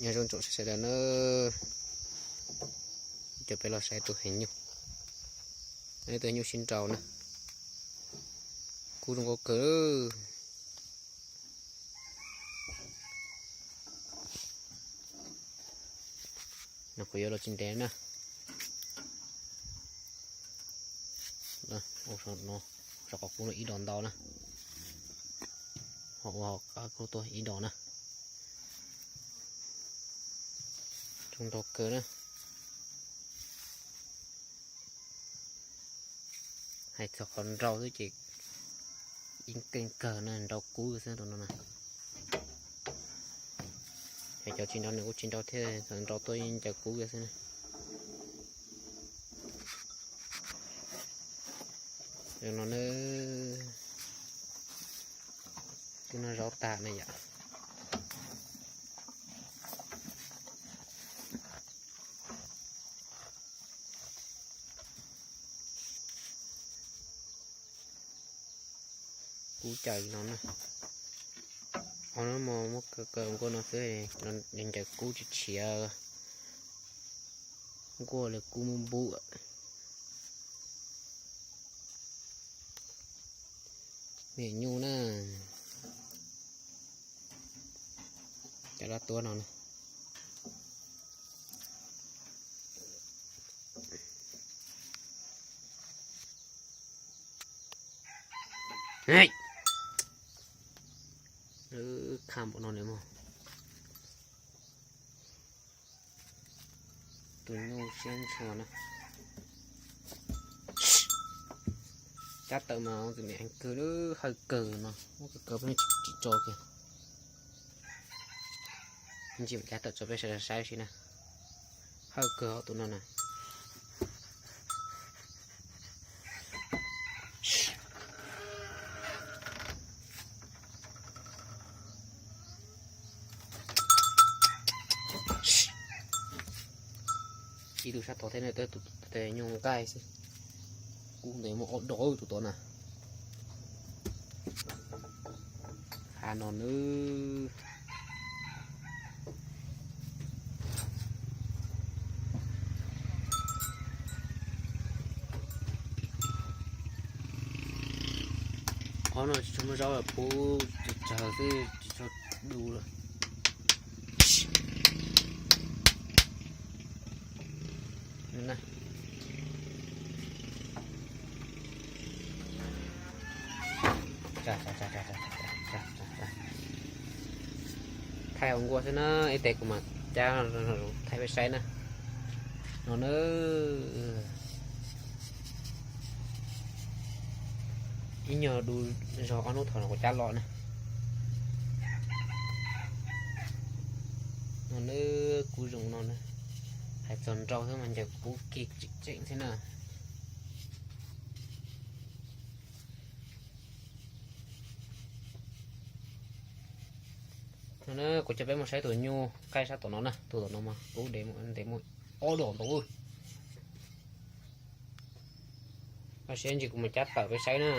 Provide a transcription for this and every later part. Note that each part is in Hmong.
Nyob zoo tsoom saib sawv daws na, coj peb los saib tus heev nyuj, tus heev nyuj sib nraus na, kub zoo nkauj kawg. No kuv yuav los tsis ntev na. Ua saum qhov kub no ib dos ntau na, ho ua qhov kub tuaj ib dos na. Zoo nraus kawg na. Hais txog qhov nraus xwb ces yeej keej kawg na, nraus kub xwb tus no na. Hais cov tsis nraus nws kuj tsis nraus thiab, nraus tuaj yeej ncaws kub xwb na. Zoo no na, twb noj zaub tag na yom. Kub caws no na, ob no muab kaw nkuaj no xwb, ncaws kub tsis tshiav, nkuaj li kub muaj npub. Me nyuj na, cov lab tuab no na. Khaj npaum no li mog. Tus nyuj siab ntshua na. Cab tawm mas tus niam heev kawg, hawj kawg no, muab kawg kawg peb tsis tso kiag. Ntsis mam cab tawm tso peb sawv daws saib si na. Hawj kawg tus no na. Ib tug sab tod thiab, tus tes nyuj nqaij xwb. Kub ntev muaj ob dos tus tod na. Qhov no nawb. Qhov no tsis tshua muaj zaub, puv tsawg tsawg xwb, tsis tshua du lawm. Thaij hauv nkuaj xwb na, ib tes kuv mam cab thaij peb saib na. No na, ib nyuag du zog ob hnub thaum no kuv cab los na. No na, kub zoo no na. Hais txog nraus xwb mas ncaws kub kiag tseem tseem thiab na. No na, kuv coj peb mus saib tus nyuj nqaij sab tom no na, tus tom no mas kub ntev muaj ob dos ntau. Koj siab ntsis kuv mus cab tawm peb saib na.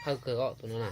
Hawj kawg os tus no na.